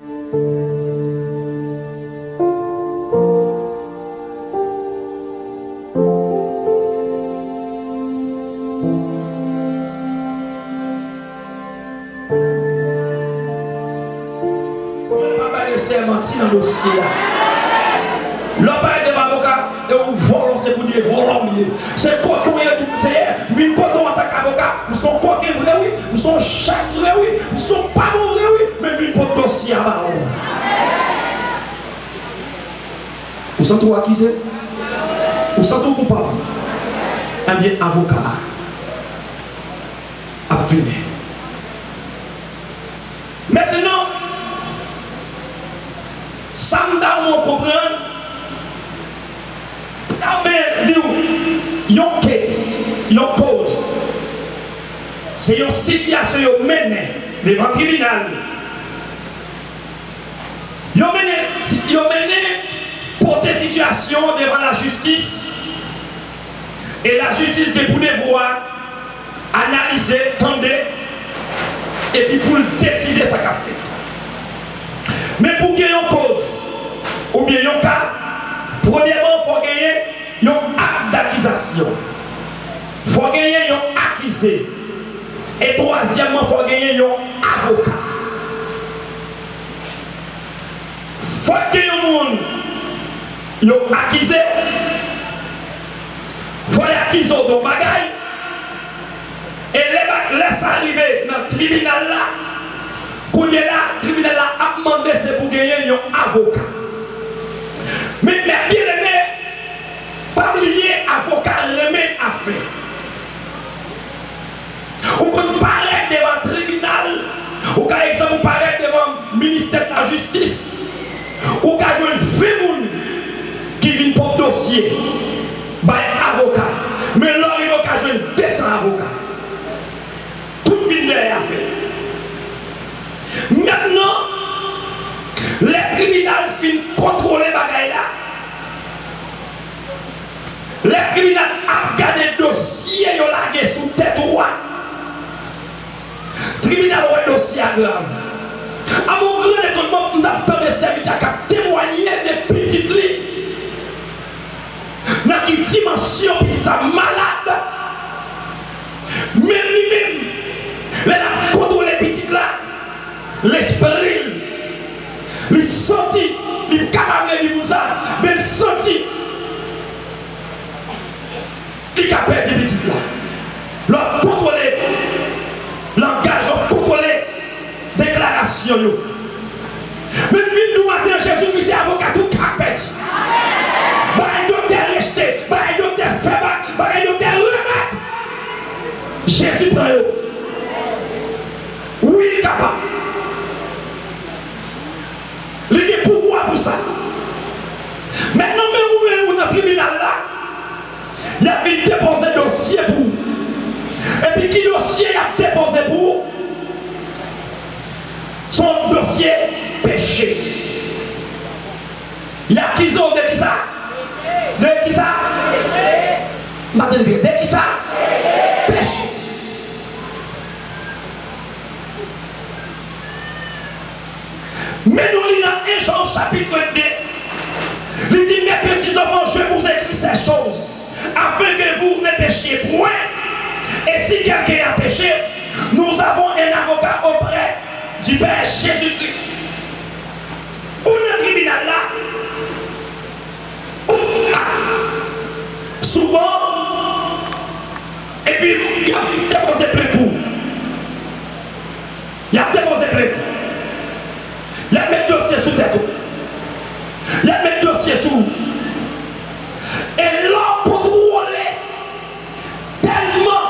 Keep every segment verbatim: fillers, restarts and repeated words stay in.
Mwen pa bay Senyè manti nan dosye a. Lè w parèt devan avoka, e ou vòlò, se pou Dye vòlò m ye. Se koken w ye, di m, Senyè, m vin kote w antank avoka. M se yon koken vre wi, m se yon chat vre wi, m se yon pa bon vre wi, men m vin pot dosye a ba ou. Ou santi w akize? Ou santi w koupab? Ebyen, avoka a ap vini. Mentnan, sa m ta renmen w konprann, m ta renmen di w, yon case, yon koz, se yon sitiyasyon yo mennen devan tribinal. Yo mennen, yo mennen pote sitiyasyon an devan lajistis, e lajistis gen pou devwa analize, tande, epi pou l deside sa k ap fèt. Men pou gen yon koz oubyen yon ka, premyèman, fò genyen yon ak dakizasyon. Fò genyen yon akize. E twazyèmman, fò genyen yon avoka. Fòk gen yon moun yo akize, fò y akize w de yon bagay, e lè ba-, lè sa rive nan tribinal la, kounye la, tribinal la ap mande se pou genyen yon avoka. Men, mè byeneme, pa bliye avoka renmen afè. Ou konn parèt devan tribinal, ou ka egzanp, ou parèt devan ministè lajistis, ou ka jwenn ven moun ki vin pot dosye bay avoka, men lè w rive, ou ka jwenn de san avoka. Tout vin dèyè afè. Mentnan, lè tribinal fin kontwole bagay la, lè tribinal ap gade dosye yo lage sou tèt ou a, tribinal wè dosye a grav. A mon gran etonnman, m t ap tande sèvitè a k ap temwanye de pitit li. Nan ki dimansyon pitit sa malad? Men li menm, lè l ap kontwole pitit la, lespri l, li santi, li pa ka vle di moun sa, men l santi li ka pèdi pitit la. Lè w ap kontwole langaj, lè w ap kontwole deklarasyon yo. Men m vin di w maten an, Jezi Kris se avoka tout ka k pèdi. Bagay doktè rejte, bagay doktè fè bak, bagay doktè remèt. Jezi pran yo. Wi, li kapab. Li gen pouvwa pou sa. Mentnan, men ou menm, ou nan tribinal la, y ap vin depoze dosye pou ou. Epi ki dosye y ap depoze pou ou? Se yon dosye peche. Y akize w de kisa? De kisa? M pa tande byen. De kisa? Peche. Men nou li nan en Jan chapit de, li di, Mes petits enfants, je vous écris ces choses afin que vous ne péchiez point. Et si quelqu'un a péché, nous avons un avocat auprès du Père, Jésus-Christ. Ou nan tribinal la, ou la, souvan, epi y ap vin depoze plent pou ou. Y ap depoze plent. Y ap met dosye sou tèt ou. Y ap met dosye sou ou. E lè w kontwole, tèlman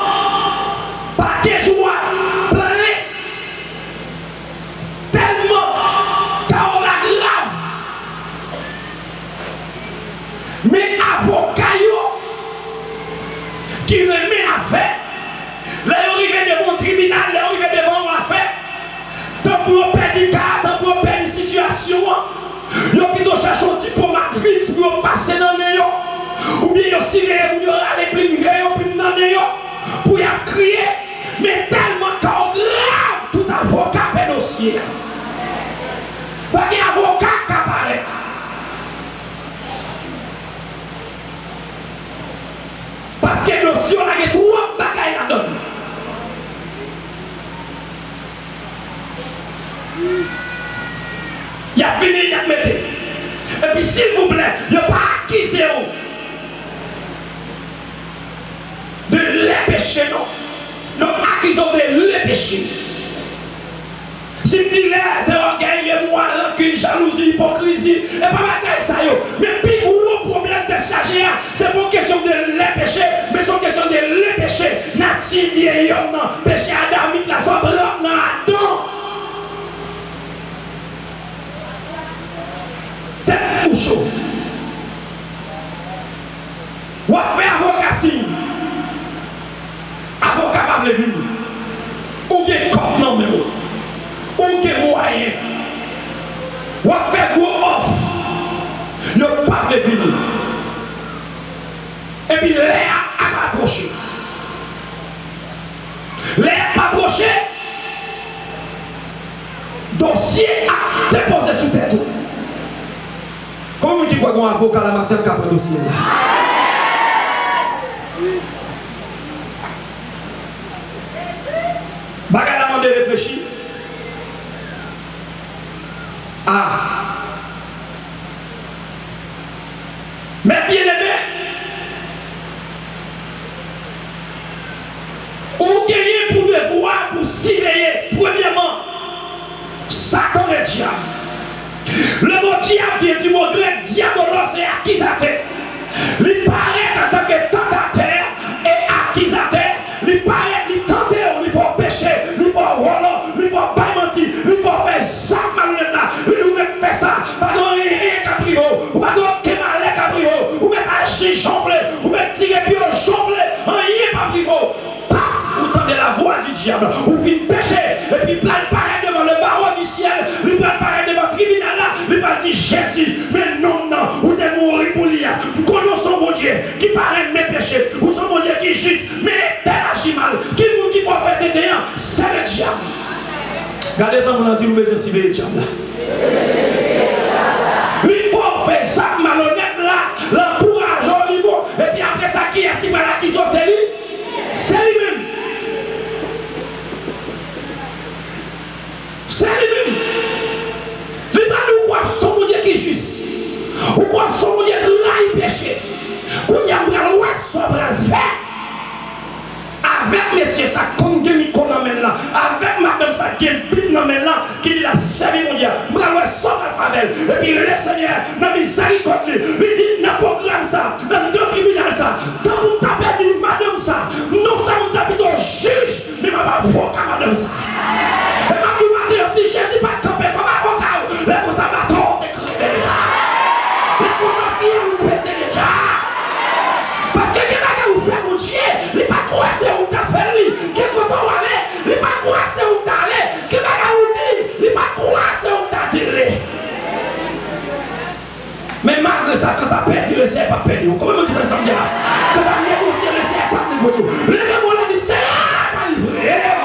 pakèt ou a plen, tèlman ka w la grav, men avoka yo ki renmen afè, lè yo rive devan yon tribinal, lè yo rive devan yon afè, tan pou yo pèdi ka a, tan pou yo pèdi sitiyasyon an, yo pito chèche yon ti pon mak Vicks pou yo pase nan nen yo, oubyen yo siveye moun yo rale plim je yo, plim nan nen yo, pou y ap kriye, men tèlman ka w grav, tout avoka pè dosye a. Y ap vini, y ap mete. Epi, silvouplè, yo pa akize w de lè peche, non. Yo akize w de le peche. Si m di lè, se ògèy, lemwa, rankin, jalouzi, ipokrizi. E pa bagay sa yo. Men pi gwo pwoblèm tèt chaje a, se pa yon kesyon de lè peche, men se yon kesyon de le peche. Nati vye yòm nan, peche adamik la, sa w ap rantre nan Adan. Tèt ou cho. W ap fè avoka siy. Avoka pa vle vini. Ou gen kòb nan men w. Ou gen mwayen. W ap fè gwo òf. Yo pa vle vini. Epi lè a ap apwoche. Lè a ap apwoche, dosye ap depoze sou tèt ou. Konbyen moun ki kwè gen yon avoka la maten k ap pran dosye l la? Bagay la mande reflechi. Ah. Mè byeneme, ou genyen pou devwa pou siveye, premyèman, Satan ledyab. Le mo dyab vyen di mo grèk diabolos e akizatè. Li parèt antanke tantatè e akizatè. Li parèt, li tante w, li fè w peche, li fè w vòlò, li fè w bay manti, li fè w fè zak malonèt la. Li di w mèt fè sa, pa gen anyen k ap rive w, ou pa gen okenn malè k ap rive w, ou mèt aji jan w vle, ou mèt tire pye w jan w vle, anyen p ap rive w. Pap, ou tande lavwa di dyab, ou fin peche, epi pral parèt devan le barreau du ciel, li pral parèt devan tribinal la, li pral di, Jezi, men nonm nan, ou te mouri pou li a. M konnen w se yon Bondye ki pa renmen peche, ou se yon Bondye ki jis, men etèn aji mal, ki moun ki fè w fè tenten an? Se ledyab. Gade zanmi w lan, di l ou bezwen siveye dyab la. Li fè w fè zak malonèt la, l ankouraje w, li bon. Epi apre sa, kiyès ki pral akize w? Se li. Se li menm. Se li menm. Li pral di w kwè w se yon Bondye ki jis. Ou kwè w se yon Bondye ki rayi peche. Kounye a, m pral wè sa w pral fè. Avèk mesye sa k konn gen mikwo nan men l lan, avèk madanm sa k gen Bib nan men l lan, ki di l ap sèvi Bondye a, m pral wè sa w pral fè avè l. Epi Lesenyè, nan mizèrikòd li, li di, nan pwogram sa, anndan tribinal sa, tankou m ta pèdi madanm sa, non sèlman m ta pito jij, men m ap avoka madanm sa. E m ap di w maten an, si Jezi pa t kanpe kòm avoka w, lè konsa bato w te kreve deja. Lè konsa fyèl ou pete deja. Paske gen bagay ou fè Bondye, li pa t kwè se ou k ta fè l li. Gen kote w ale, li pa t kwè se ou k ta ale. Gen bagay ou di, li pa t kwè se ou k ta di l li. Men malgre sa, kanta pèdi, Lesenyè p ap pèdi w. Konbyen moun ki nan sanm la? Kanta negosye, Lesenyè p ap negosye w. Leve men w la, di, Senyè, pa livre m.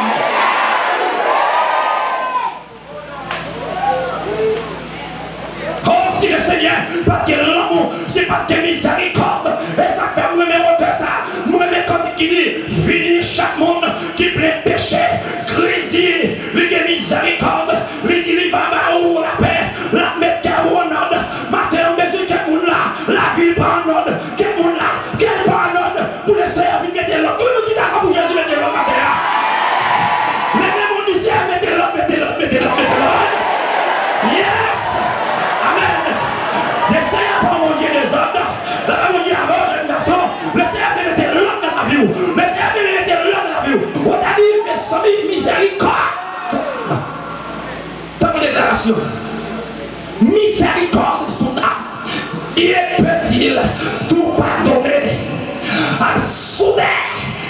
Oh, si Lesenyè pa t gen lanmou, si pa t gen mizèrikòd, e sa k fè m renmen otè sa, m renmen kantik ki di, vini chak moun ki plen peche, Kris di, li gen mizèrikòd, li di li va ba ou lapè, l ap met kè ou an òd. Maten an, m bezwen kèk moun la, lavi l pa an òd, kèk moun la, kè l pa an òd, pou Lesenyè vin mete lòd. Konbyen moun ki dakò pou Jezi mete lòd maten an? Leve men w, di, Senyè, mete lòd, mete lòd, mete lòd, mete lòd. Yes! Amèn! Lesenyè pa yon Bondye dezòd. Lapè Bondye avè w, jèn gason. Lesenyè vle mete lòd nan lavi w. Lesenyè vle mete lòd nan lavi w. Ou ta di, mezanmi, mizèrikòd! Tankou deklarasyon. Miséricorde est ton âme. Dieu peut-il tout pardonner? Ap soudè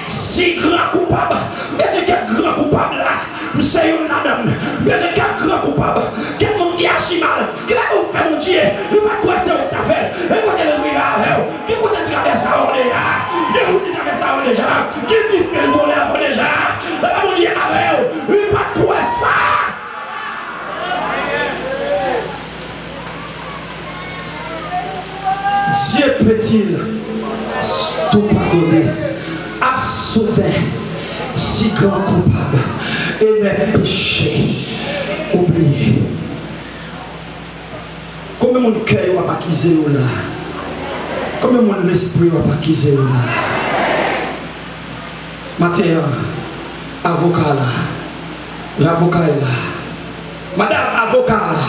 si gran koupab. M bezwen kèk gran koupab la. M se youn ladan. M bezwen kèk gran koupab. Kèk moun ki aji mal. Ki bagay ou fè Bondye? Li pa t kwè se ou k ta fè l. E kote l rive avè w? Ki kote l travèse avè w deja? Ki wout li travèse avè w deja? Ki dife l vole avè w deja? Epa Bondye avè w. Li pa t kwè sa. Dieu peut-il tout pardonner? Absoude si gran koupab e mèt peche oubliye. Konbyen moun kè yo ap akize yo la? Konbyen moun lespri yo ap akize yo la? Maten an, avoka la. Lavoka e la. Madanm avoka la.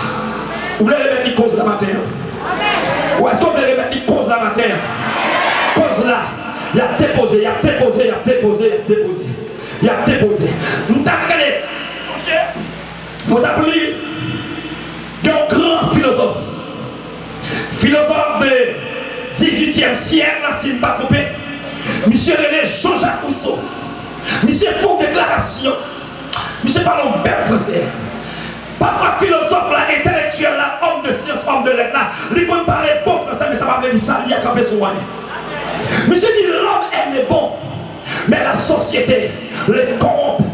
Ou vle remèt li koz la maten an? Ou èske w vle remèt li koz la maten an? Koz la. Y ap depoze, y ap depoze, y ap depoze, y ap depoze. Y ap depoze. M t ap gade, sonje, mwen t ap li de yon gran filozòf. Filozòf de dizuityèm syèk la, si m pa twonpe. Misye rele Jean-Jacques Rousseau. Misye fè yon deklarasyon. Misye pale yon bèl fransè. Papa filozòf la, entèlektyèl la, òm de syans, òm de lèt la, li konn pale bon fransè, men sa pa vle di sa li a kanpe sou anyen. Misye di, l'homme est né bon, mais la société le corrompt.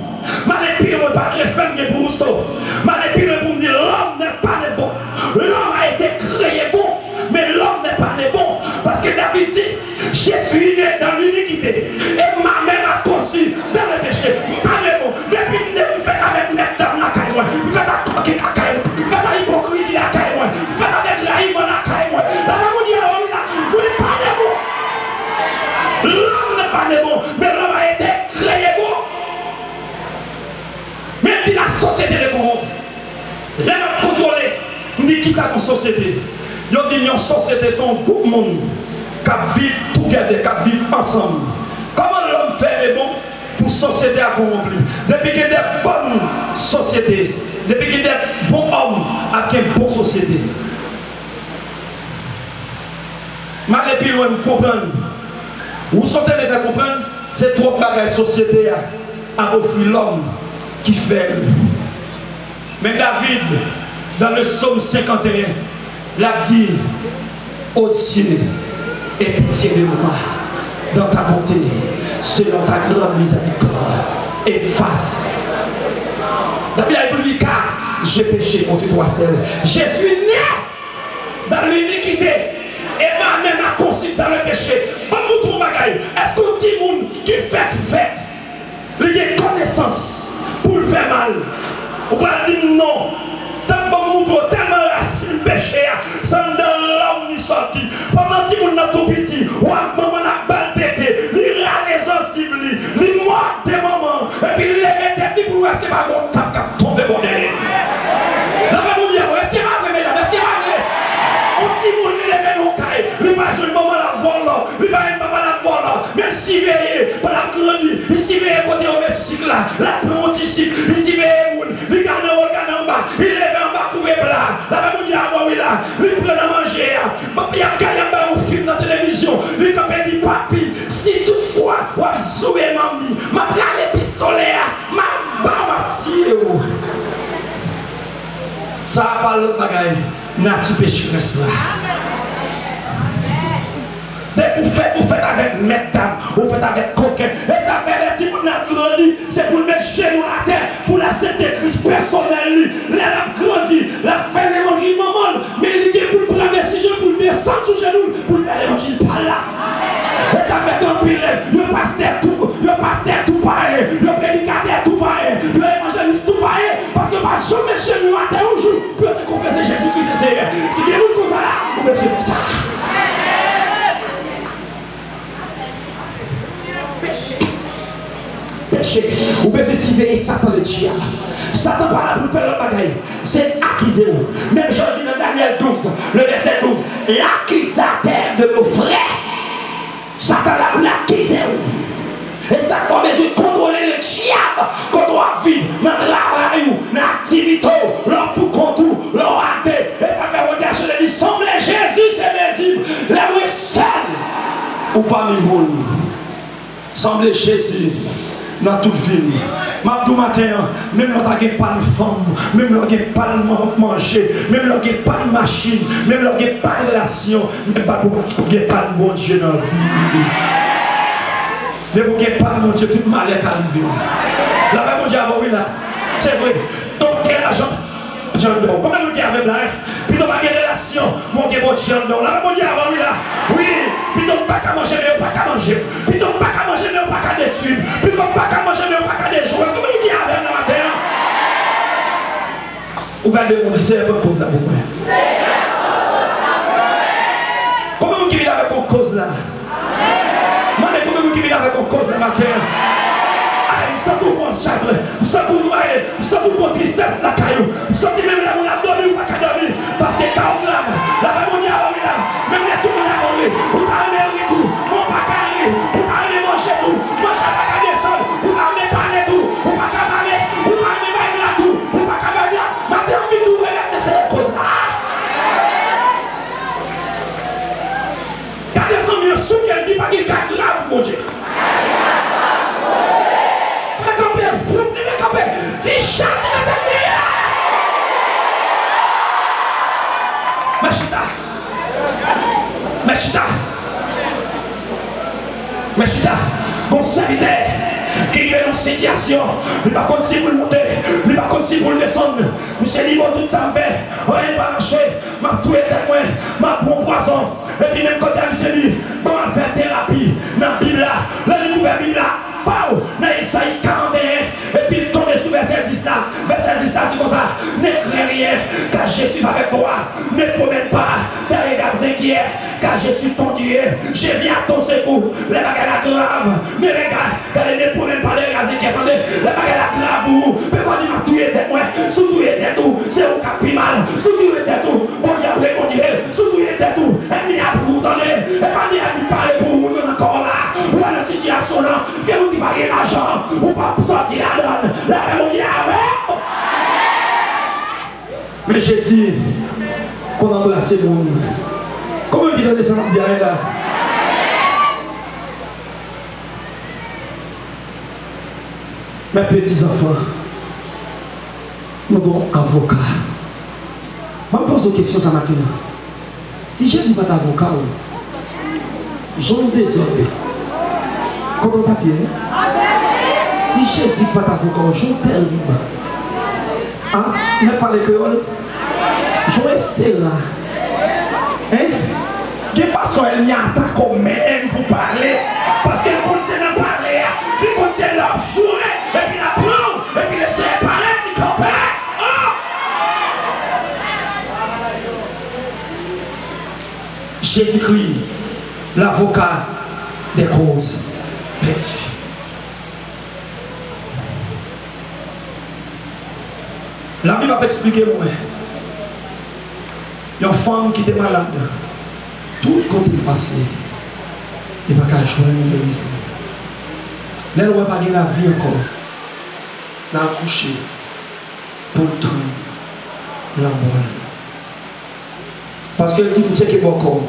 M ale pi lwen, pa respè m gen pou Rousseau. M ale pi lwen pou m di, l'homme n'est pas né bon. L'homme a été créé bon, mais l'homme n'est pas né bon. Paske David di, je suis né dans l'iniquité, et ma mère m'a conçu dans le péché. M pa ne bon. Depi m ne, m fèt avèk mèt dam lakay mwen. M fèt ak koken lakay mwen. M fèt ak ipokrizi lakay mwen. M fèt avèk rayiman lakay mwen. Lafwa moun di a, wi la, mwen pa ne bon. L'homme n'est pas né bon, mais l'homme a été créé bon. Men di la société le corrompt. Lè m ap kontwole, m di kisa k yon sosyete? Yo di m yon sosyete se yon gwoup moun k ap viv together, k ap viv ansanm. Kòman lòm fè e bon pou sosyete a kowonp li? Depi gen de bòn sosyete, depi gen de bon òm, ap gen bon sosyete. M ale pi lwen, m konprann. Rousseau te vle fè konprann, se twòp bagay sosyete a ap ofri lòm ki fè l. Men David, dans le psaume cinquante et un, l ap di, Ô Dieu, aie pitié de moi dans ta bonté, selon ta grande miséricorde, efface. David a di, car j'ai péché contre toi seul. Je suis né dans l'iniquité, et ma mère m'a conçu dans le péché. Ban m montre w yon bagay. Èske yon timoun ki fèk fèt, li gen konesans pou l fè mal? Ou pral di m non. Tank ban m montre w tèlman rasin peche a, se anndan lòm li sòti. Pandan timoun nan tou piti, w ap manman l ap ba l tete, li rale zansiv li, li mòde manman, epi li leve tèt li pou l wè èske pa gen yon tab k ap tonbe bò dèyè l. Lafwa moun di a, èske pa vre, medam? Èske pa vre? Yon timoun, li leve nan yon kay, li pa jwenn manman l ap vòlò, li pa jwenn papa l ap vòlò, men l siveye, pandan l ap grandi, li siveye kote yo met sik la, l ap pran yon ti sik, li siveye moun, li gade anwo, l gade anba, li leve anba kouve pla. Lafwa moun di a, bon, wi la, li pran nan manje a. Bon, y ap gade, y ap bay yon fim nan televizyon, li kanpe di, papi, si toutfwa w ap zoure manmi, m ap rale pistolè a, m ap ba w, m ap tiye w. Sa a pa lòt bagay, nati pecherès la. Depi w fèt, ou fèt avèk mèt dam, ou fèt avèk koken. E sa fè lè timoun nan ap grandi, se pou l met jenou l atè, pou l aksepte Kris pèsonèl li. Lè l ap grandi, l ap fè levanjil manman l, men li gen pou l pran desizyon pou l desann sou jenou l, pou l fè levanjil pa l la. E sa fè gen anpil lè, yo pastè tou, yo pastè tou payen, yo predikatè tou payen, yo evanjelis tou payen, paske yo pa janm met jenou yo atè yon jou pou yo te konfese Jezi Kris se Seyè. Si gen moun konsa la, ou bezwen fè sa. Peche. Peche. Ou bezwen siveye Satan ledyab. Satan pa la pou l fè lòt bagay. Se akize w. Menm jan l di nan Danyèl douz, le vèsè douz, l'accusateur de nos frères. Satan la pou l akize w. E sa k fè w bezwen kontwole ledyab kote w ap viv, nan travay ou, nan aktivite w, lè w pou kont ou, lè w ate. E sa fè w degaje l, di, sanble Jezi se mezi m. Lè mwen sèl ou pami moun. Sanble Jezi nan tout vi m. M ap di w maten an, menm lè w ta gen pa n fanm, menm lè w gen pa n man-, manje, menm lè w gen pa n machin, menm lè w gen pa n relasyon, men pa pou gen pa n Bondye nan vi w. Depi w gen pa n Bondye, tout malè ka rive w. Lapè Bondye avè w, wi, la. Se vre. Donk, gen lajan, Bondye anndan w. Konbyen moun ki avè m la, en? Pito w pa gen relasyon, men w gen Bondye anndan w. Lapè Bondye avè w, wi, la. Wi, pito m pa ka manje, men yo pa ka manje m. Pito m pa ka manje, men yo pa ka detwi m. Pito m pa ka manje, men yo pa ka dejwe m. Konbyen moun ki avè m nan maten an? Ouvè de men w, di, Seyè, pran koz la pou mwen. Gon koz nan maten an. Ay, m santi w gon chagren, m santi w nwaye, m santi w gon tristès lakay ou, m santi menm lè moun ap dòmi, ou pa ka dòmi, paske ka w grav. Lapè Bondye a w la. Menm lè tout moun ap ri, ou pa renmen ri tou, men w pa ka ri, ou pa renmen manje tou, manje a pa ka desann, ou pa renmen pale tou, ou pa ka pale, ou pa renmen bay blag tou, ou pa ka bay blag. Maten an, m vin di w, remèt mesye koz la. Gade zanmi an, sou kè l di pa gen ka grav Bondye. Fè kanpe, fwoup, leve kanpe. Di, Jezi mete m deyò. Mwen chita. Mwen chita. Mwen chita. Gon sèvitè ki rive nan sitiyasyon, li pa konn si pou l monte, li pa konn si pou l desann. Misye di, bon, tout sa m fè, anyen pa mache, m ap touye tèt mwen, m ap pran pwazon. Epi menm kote a misye di, bon, m al fè terapi nan Bib la. Lè li ouvè Bib la, faw, nan Ezayi karannteyen, epi l tonbe sou vèsè dis la. Vèsè dis la di konsa, Ne crains rien, car je suis avec toi. Ne promène pas tes regards inquiets, car je suis ton Dieu. Je viens à ton secours. Lè bagay la grav, men rega, gade, ne promène pas tes regards inquiets, tande. Lè bagay la grav ou, pe pa di, m ap touye tèt mwen. Si w touye tèt ou, se ou k ap pi mal. Si w touye tèt ou, Bondye ap reponn. Si w touye tèt ou, ènmi a pou ou, tande. E pa ni ènmi pale pou ou, nou nan kò w la. Ou pa nan sitiyasyon lan. Gen moun ki pa gen lajan, ou p ap sòti ladan l. Lapè Bondye avè w. Men Jezi konn anbrase moun. Konbyen ki tande sa m ap di a la? Mes petits enfants, nou gon avoka. Ban m poze w kesyon sa maten an. Si Jezi pa t avoka w, jan w dezòd, kòkòt a pye, si Jezi pa t avoka w, jan w tèrib, a, mèt pale kreyòl, jan w estera, en, gen fason ènmi a atake w menm pou pale, paske l konn se nan pale a, li konn se lè w ap joure, epi l ap pran w, epi lè Senyè parèt, li kanpe. Oh! Jésus-Christ, l'avocat des causes perdues. Labib ap eksplike mwen yon fanm ki te malad, tout kote l pase, li pa ka jwenn gerizon. Lè l wè pa gen lavi ankò, l al kouche pou l tann lanmò l. Paske l di, "M tcheke bò kò m,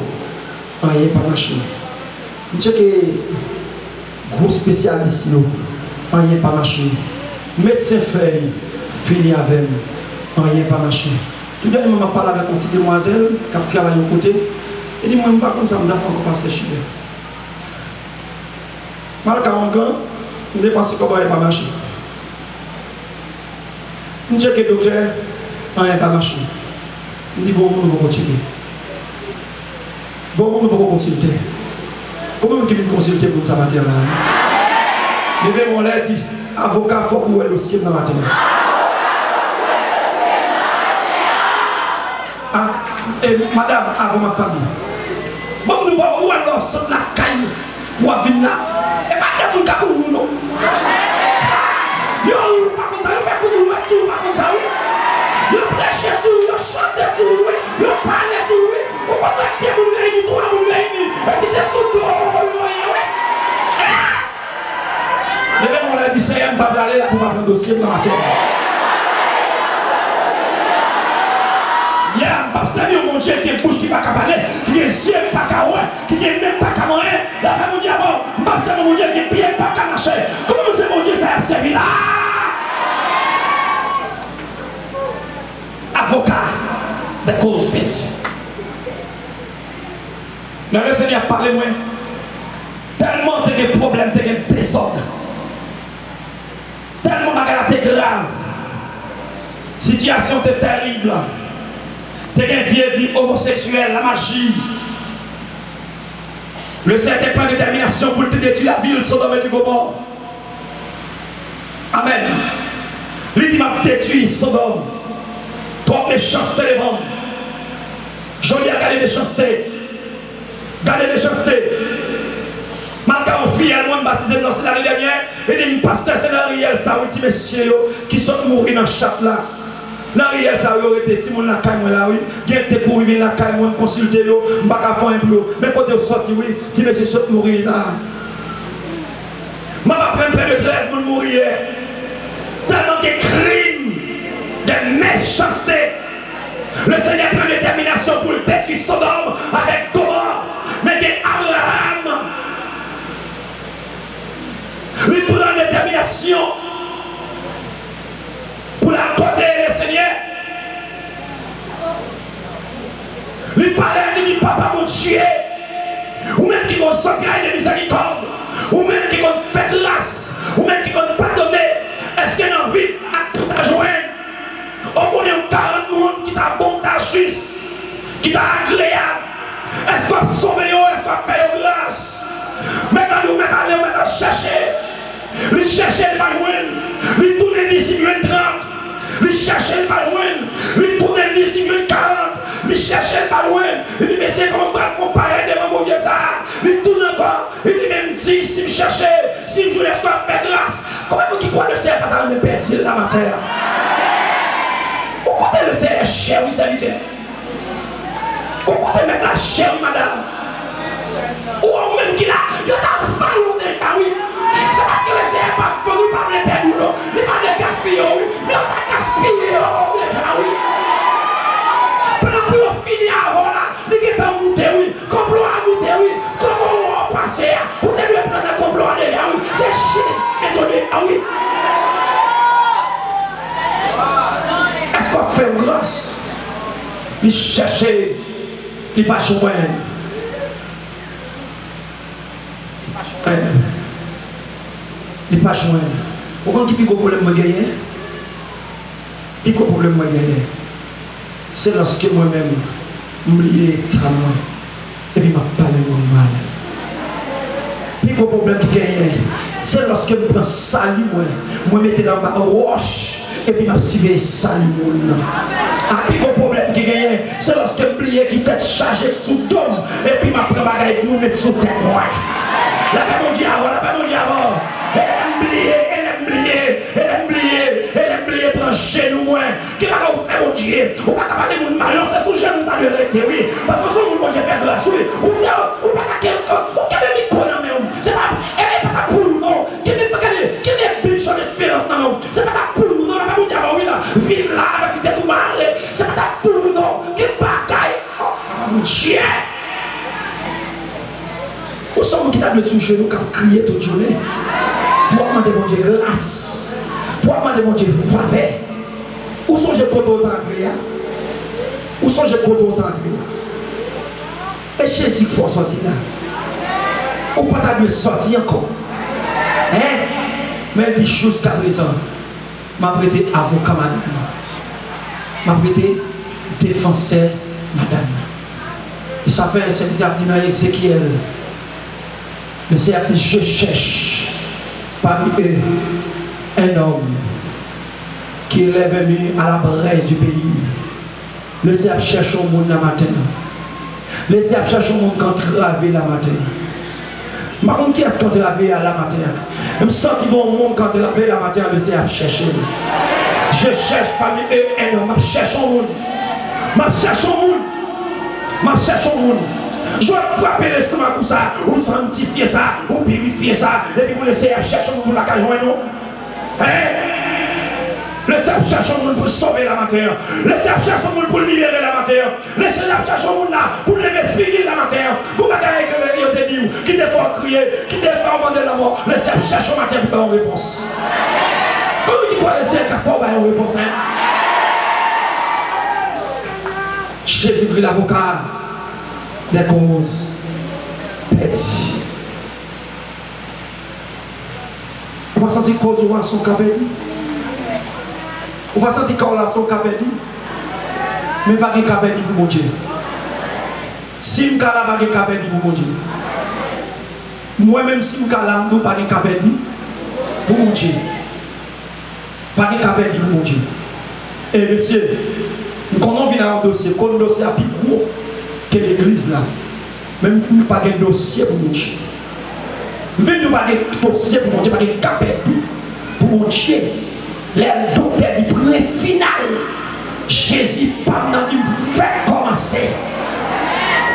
anyen pa mache. M tcheke gwo espesyalis yo, anyen pa mache. Medsen fèy fini avè m, anyen pa mache." Tou dènyèman, m ap pale avèk yon ti demwazèl k ap travay yon kote. Li di, "Mwen, m pa konn sa m ta fè ankò, Pastè Chilè. M al ka ongan, m depanse kòb, anyen pa mache. M tcheke doktè, anyen pa mache. M di, gon moun ou poko tcheke. Gon moun ou poko konsilte." Konbyen moun ki vin konsilte moun sa maten an la? Leve men w anlè, di, "Avoka, fòk ou wè dosye m nan maten an." Ah, e, madanm, avan m ap pale. Bon, nou pa wè lè w sot lakay ou pou w ap vin la. E pa de moun k ap ouvri w non. Yo ouvri w pa konn sa, yo fè kout lwèt sou ou pa konn sa wi. Yo preche sou ou, yo chante sou ou wi, yo pale sou ou wi. Ou konn wè de moun reyini, twa moun reyini, epi se sou do w yo ye wi. Leve men w la, di, "Senyè, m pa prale la pou m ap pran dosye m nan maten an. Yeah, m p ap sèvi yon Bondye ki gen bouch ki pa ka pale, ki gen zye ki pa ka wè, ki gen men ki pa ka manyen. Lapè Bondye avè w. M p ap sèvi yon Bondye ki gen pye ki pa ka mache." Konbyen moun se Bondye sa y ap sèvi la? Avoka de koz pèdi. Lè Lesenyè ap pale mwen, tèlman te gen pwoblèm, te gen dezòd, tèlman bagay la te grav, sitiyasyon te tèrib, te gen vye vi omoseksyèl, lamaji. Lesenyè te pran detèminasyon pou l te detwi lavil Sodòm e Gomò. Amèn. Li di, "M ap detwi Sodòm. Twòp mechanste devan m." Jodi a, gade mechanste. Gade mechanste. M al Yon fiyèl mwen batize m nan se lane dènyè, li di m, "Pastè, se nan riyèl sa wi, ti mesye yo ki sot mouri nan chat la. Nan riyèl sa yo rete, timoun lakay mwen la wi. Gen te kouri vin lakay mwen, m konsilte yo, m pa ka fè anyen pou yo. Men kote yo soti wi, ti mesye sot mouri la." M ap aprann prè de trèz moun mouri yè. Tèlman gen krim, de mechanste. Le Senyè pran detèminasyon pou l detwi Sodòm avèk Gomò. Men gen Abraram. Li pran detèminasyon pou l al kote Lesenyè. Li pale, li di, "Papa Bondye, ou menm ki konn zantray de mizèrikòd, ou menm ki konn fè gras, ou menm ki konn padone, èske nan vi m sa ou ta jwenn?" O konnen yon karant moun ki ta bon, ki ta jis, ki ta agreyab. Èske w ap sove yo? Èske w ap fè yo gras? Mèt la di w mèt ale, w mèt al chèche. Li chèche, li pa jwenn. Li tounen di si m jwenn trant. Li chèche, li pa jwenn. Li tounen di si m jwenn karant. Li chèche, li pa jwenn. Li di, "Mesye, kòman m pral fè yon parèy devan Bondye sa a?" Li tounen ankò. Li di, "Men m di, si m chèche, si m jwenn, èske w ap fè gras?" Konbyen moun ki kwè Lesenyè pa ta renmen pèdi l la maten an? Ou kote Lesenyè chè wi, sèvitè. Ou kote mèt la chè wi, madanm. Ou, ou menm ki la, yo ta vale w deja wi. Se paske Lesenyè pa vle, li pa vle pèdi w non. Li pa vle gaspiye w wi. Men yo ta gaspiye w deja wi. Pandan pou yo fini avè w la, li gentan moute wi. Konplo a moute wi. Kòman w pase a? Ou te dwe pran nan konplo a deja wi. Se Jezi ki mete w dedan wi. Èske w ap fè m gras? Li chèche, li pa jwenn. Li pa jwenn. Li pa jwenn. Ou konn ki pi gwo pwoblèm mwen genyen? Pi gwo pwoblèm mwen genyen, se lòske mwen menm, m bliye eta mwen, epi m ap pale moun mal. Pi gwo pwoblèm ki genyen, se lòske m pran sali mwen, mwen mete l anba wòch, epi m ap siveye sali moun nan. A, pi gwo pwoblèm ki genyen, se lòske m bliye ki tèt chaje k sou do m, epi m ap pran bagay moun met sou tèt mwen. Lapè Bondye avè w, lapè Bondye avè w. E lè m bliye, e lè m bliye, e lè m bliye, e lè m bliye pran jenou mwen. Ki bagay ou fè Bondye? Ou pa ka pale moun mal non, se sou jenou w ta dwe rete wi. Paske w se yon moun Bondye fè gras wi. Ou te, ou pa ka kenbe, ou kenbe mikwo nan men w. Se pa, e, e pa ta pou ou non. Kenbe, gade, kenbe Bib Chan Esperans nan men w. Se pa ta pou ou non, lapè Bondye avè w wi la. Vin la avèk ti tèt ou mare. Se pa ta pou ou non. Gen bagay. Oh, papa Bondye. Ou se yon moun ki ta dwe sou jenou k ap kriye tout jounen. Pou w ap mande Bondye gras. Pou w ap mande Bondye favè. Ou sonje kote w t antre a? Ou sonje kote w t antre a? E Jezi k fè w sòti la. Ou pa ta dwe sòti ankò. Hein? Men l di, "Jiskaprezan, m ap rete avoka madanm nan. M ap rete defansè madanm nan." E sa fè sèvitè ap di nan Ezekyèl, Lesenyè ap di, "Je cherche parmi eux un homme qui élève un mur à la braise du pays." Lesenyè ap chèche yon moun nan maten an. Lesenyè ap chèche yon moun k antrave la maten an. M pa konn kiyès k antrave a la maten an. Men m santi gen yon moun k antrave la maten an, Lesenyè ap chèche l. Je cherche parmi eux un homme. M ap chèche yon moun. M ap chèche yon moun. M ap chèche yon moun. Jan w ap frape lestomak ou sa, ou sanntifye sa, ou pirifye sa, epi pou Lesenyè ap chèche yon moun pou l pa ka jwenn ou. Hein? Lesenyè ap chèche yon moun pou l sove la maten an. Lesenyè ap chèche yon moun pou l libere la maten an. Lesenyè ap chèche yon moun la pou l leve figi l la maten an. Gon bagay ke yo te di w, ki te fè w kriye, ki te fè w mande lanmò. Lesenyè ap chèche yon maten pou bay yon repons. Konbyen ki kwè Lesenyè ka fè w bay yon repons, hein? Jezikri lavoka dè koz pèdi. Ou pa santi koz ou a se yon ka pèdi? Ou pa santi ka w la se yon ka pèdi? Men pa gen ka pèdi pou Bondye. Si m ka la, pa gen ka pèdi pou Bondye. Mwen menm si m ka la, m di w pa gen ka pèdi pou Bondye. Pa gen ka pèdi pou Bondye. E mesye, m konnen w vin a yon dosye, konn dosye a pi gwo ke legliz la. Men m pa gen dosye pou Bondye. M vin di w pa gen dosye pou Bondye, pa gen ka pèdi pou Bondye. Lè doktè di pwen final, Jezi pa m nan di m fèk kòmanse.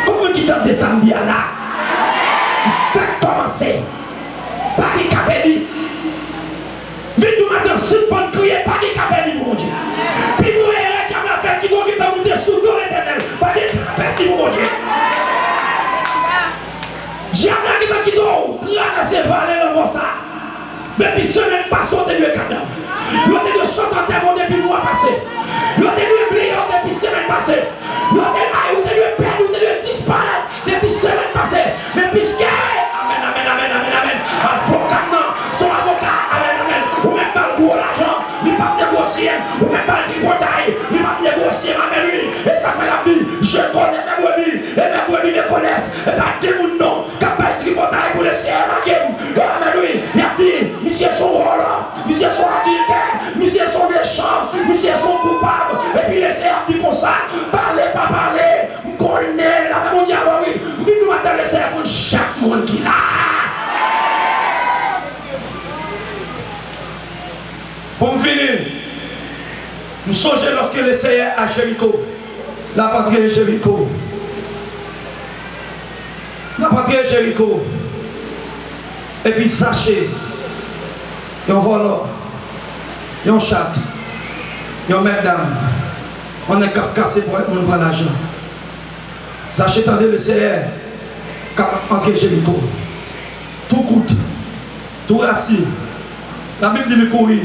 Konbyen moun ki tande sa m di a la? M fèk kòmanse. Pa gen ka pèdi. Vin di w maten, si m konn kriye, pa gen ka pèdi pou Bondye. Pi gwo erè dyab la fè, kite w gentan moute sou do Letènèl. Pa gen ka pèdi pou Bondye. Dyab la gentan kite w travèse vale lanmò sa. Depi semèn pase, w te dwe kadav. Yo te dwe sot antèman w depi mwa pase. Yo te dwe bliye w depi semèn pase. Yo te, ay, ou te dwe pèdi, ou te dwe disparèt depi semèn pase. Men piske, amèn, amèn, amèn, amèn, amèn, avoka m nan, se yon avoka, amèn, amèn, ou mèt ba l gwo lajan, li p ap negosye m, ou mèt ba l tripotay, li p ap negosye m, amèn, wi. E sa fè l ap di, je connais mes brebis, et mes brebis me connaissent. E pa de moun non k ap bay tripotay pou Leseyè lage m. Amèn, wi. Y ap di, misye se yon vòlò, misye se yon adiltè, misye se yon mechan, misye se yon koupab. Epi Leseyè ap di konsa, pale pa pale, m konnen, la pa Bondye avè w, wi. M vin di w maten, Leseyè konn chak moun ki la. Pou m fini, m sonje lòske Leseyè a Jeriko, l ap antre Jeriko. L ap antre Jeriko. Epi Zache, yon vòlò, yon chat, yon mètdam, yon nèg k ap kase pòkèt moun pran lajan. Zache tande Leseyè k ap antre Jeriko. Tou kout, tou rasye, Labib di li kouri,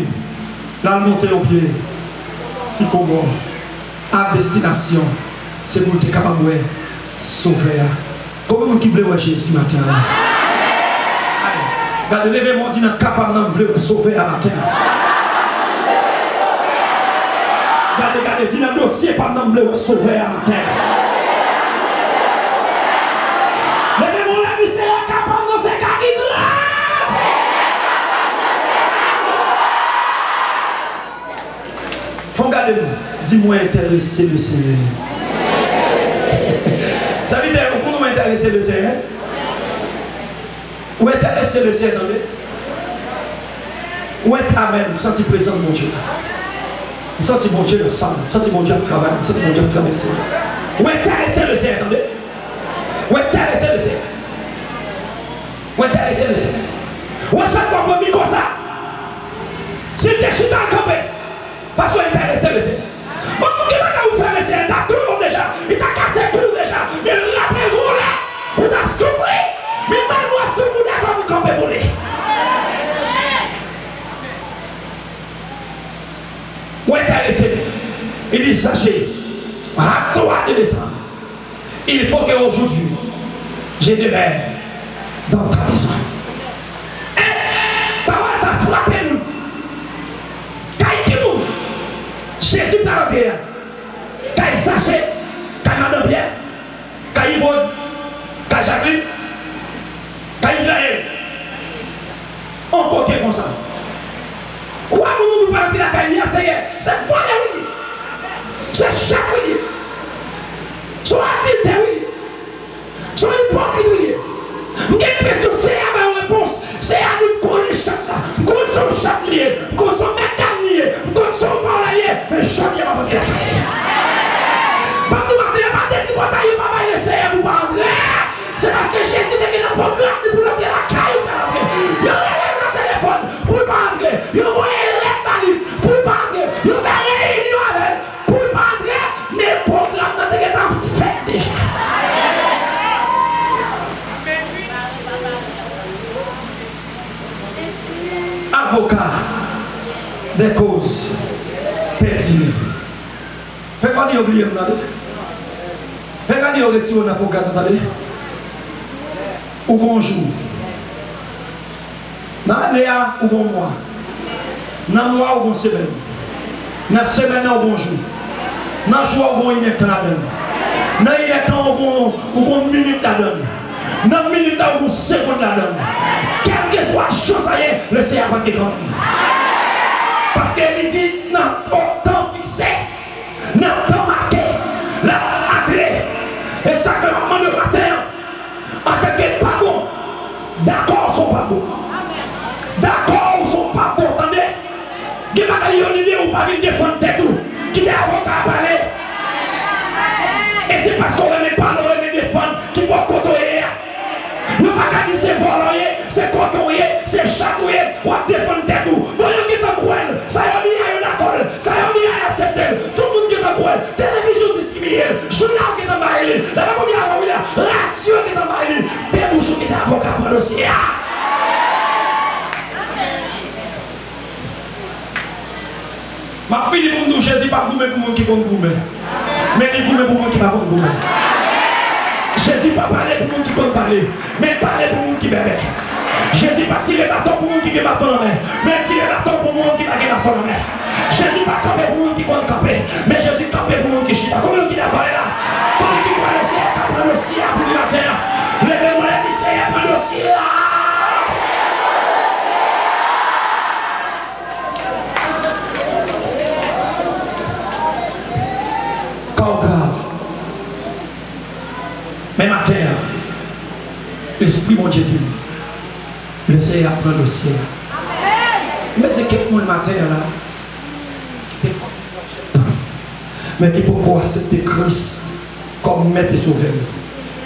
l al monte yon pye sikobò a destinasyon, se pou l te kapab wè Sovè a. Konbyen moun ki vle wè Jezi maten an? Gade, leve men w, di nan ka pa m nan, m vle wè Sovè a maten an. Gade, gade, di nan dosye pa m nan, m vle wè Sovè a maten an. Leve men w la, di, Seyè, ka pa m nan se ka ki grav. Fò w gade m, di, mwen enterese Lesenyè. Sèvitè, ou konn ou enterese Lesenyè? Ou enterese Lesenyè, tande. Ou ent-, amèn, m santi prezans Bondye la. M santi Bondye nan sa, m santi Bondye ap travay, m santi Bondye ap travèse. Ou enterese Lesenyè, tande. Ou enterese Lesenyè. Ou enterese Lesenyè. Ou wè chak fwa w pran mikwo sa, si l te chita l kanpe, paske w enterese Lesenyè. Yon moun ki pa ka ou fè Lesenyè, l ta touye w deja, li ta kase kou w deja, men raple w yon lè, ou t ap soufri, men malgre w ap soufri, ou dakò pou kanpe pou li. Ou enterese. Li di, Zache, hâte-toi de descendre. Il faut que aujourd'hui, je demeure dans ta maison. E pawòl sa frape moun. Kay ki moun Jezi pral antre a? Kay Zache, kay madanm Pyè, kay Ivoz, kay Jaklin, kay Izrayèl. On kote konsa. Ou wè moun ou pral antre lakay li a, Seyè, se vòlè wi li ye. Se chat wi li ye. Se yon adiltè wi li ye. Se yon ipokrit wi li ye. M gen enpresyon Seyè a ba yo repons. Seyè a di, m konnen chat la. M konn se yon chat li ye. M konn se yon mètdam li ye. M konn se yon vòlè li ye. Men jodi a m ap antre lakay li. Pap nou maten an pa te tripotay yo pa bay Leseyè pou pa antre. Se paske Jezi te gen nan pwogram li pou l antre lakay ou fè l antre. Yo rele l nan telefòn pou l pa antre. Yo voye lèt ba li pou l pa antre. Yo fè reyinyon avè l pou l pa antre. Men pwogram nan te gentan fèt deja. Avocat des causes perdues. Fè kòd yo bliye m, tande. Fè kòd yo retire w nan pwogram nan, tande. Ou gon jou. Nan ane a, ou gon mwa. Nan mwa, ou gon semèn. Nan semèn nan, ou gon jou. Nan jou a, ou gon inèdtan ladan l. Nan inèdtan, ou gon, ou gon minit ladan l. Nan minit la, ou gon segonn ladan l. Kèlkeswa jou sa ye, Leseyè ap antre kanmenm. Paske li di, nan tan fikse, nan tan make, l ap antre. E sa k fè m ap mande w maten an, antanke pa bon, dakò, se Pablo. Dakò, ou se yon pablo, tande. Gen bagay yo li ye, ou pa vin defann tèt ou. Kite avoka a pale. E se paske w renmen pale, w renmen defann, ki fè w kote w ye a. Yo pa ka di se vòlò w ye, se koken w ye, se chat ou ye, w ap defann tèt ou. Bon, yo gentan kwè l. Sa yo di a, yo dakò l. Sa yo di a, yo aksepte l. Tout moun gentan kwè l. Televizyon distribiye l. Jounal gentan bay li. Lè pa kounye a, wi la. Radyo gentan bay li. Bèbouch ou kite avoka pran dosye a. M ap fini pou m di w, Jezi p ap goumen pou moun ki konn goumen. Men li goumen pou moun ki pa konn goumen. Jezi pa pale pou moun ki konn pale. Men l pale pou moun ki bèbè. Jezi pa tire baton pou moun ki gen baton nan men. Men l tire baton pou moun ki pa gen baton nan men. Jezi pa kanpe pou moun ki konn kanpe. Men Jezi kanpe pou moun ki chita. Konbyen moun ki dakò la? Konbyen ki kwè Lesenyè ka pran dosye a pou li maten an? Leve men w, di, Senyè, pran dosye a. Ka w grav. Men maten an, Lespri Bondye di m, Lesenyè ap pran dosye a. Men se kèk moun maten an la, men ki poko aksepte Kris kòm Mèt e Sovè yo.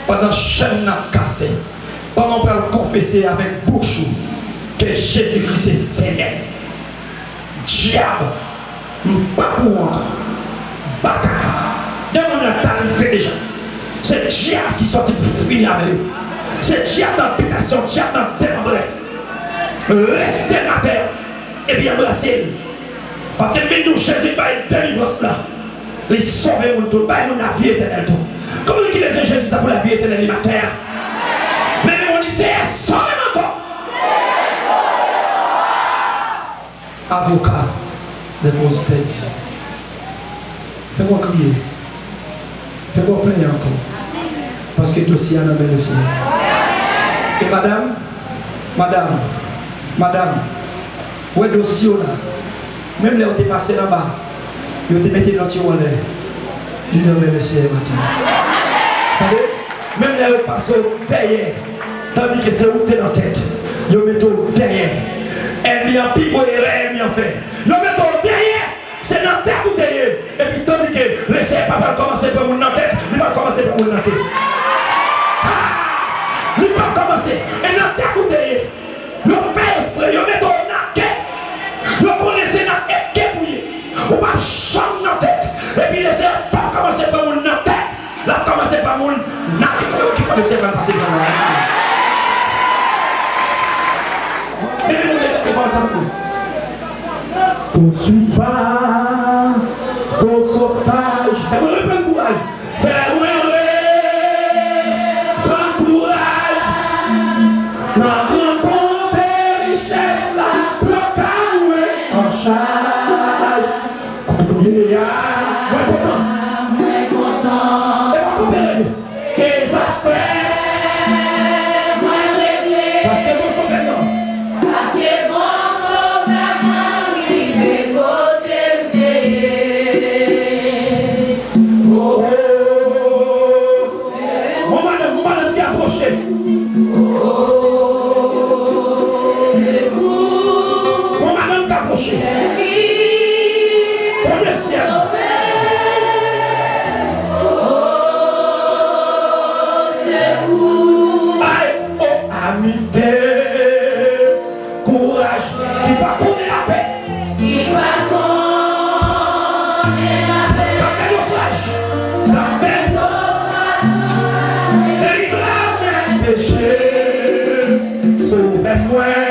Pandan chèn nan ap kase, pandan w pral konfese avèk bouch ou ke Jezikri se Senyè, dyab, m pa pou ou ankò. Baka. Demonn nan ta rive deja. Se dyab ki sòti pou fini avè yo. Se dyab nan bitasyon, dyab nan demanbre. Rete atè epi anbrase l. Paske m vin di w, Jezi bay delivrans la. Li sove moun tou, bay moun lavi etènèl tou. Konbyen ki bezwen Jezi sa pou lavi etènèl li maten an? Leve men w, di, Senyè, sove m ankò. Avoka de koz pèdi. Fè mwen kriye. Fè mwen plenyen ankò. Paske dosye a nan men Lesenyè. E madanm, madanm, madanm, ou wè dosye w la, menm lè yo te pase l anba, yo te mete nòt yo anlè, li nan men Lesenyè maten. Tande? Menm lè yo pase w dèyè, tandike se ou k te nan tèt, yo mete w dèyè. Ènmi an pi gwo erè ènmi an fè. Yo mete w dèyè, se nan tèt ou te ye. Epi tandike Lesenyè pa pral kòmanse pran moun nan tèt, li pral kòmanse pran moun nan ke. Ha! Li pral kòmanse. E nan tèt ou te ye. Yo fè espre, yo mete w nan ke. Yo konnen se nan ke pou ye. Ou p ap janm nan tèt. Epi Lesenyè p ap kòmanse pran moun nan tèt. L ap kòmanse pran moun nan ke. Konbyen ki kwè Lesenyè pral pase pran nan? Depi moun nan tèt, pran sa pou mwen. Poursuis pas ton sauvetage. Fè mwen reprann kouraj. Fè mwen reprann kouraj. Nan gran bonte richès la, pran ka mwen an chaj. Kounye a, mwen kontan. Mwen kontan. E pa kanpe rele. Ke zafè mwen regle. Paske bon Sovè m nan. Paske bon Sovè mwen rive kote m te ye. Oh, oh, oh. Gon madanm, gon madanm ki apwoche. Oh, sekou. Gon madanm ki apwoche. Bondye syèl. Ay, o amite, kouraj ki pa konnen lapè. Ki pa konnen lapè. K ap fè nofraj. K ap fè nofraj. Delivrè mwen peche. Sovè mwen.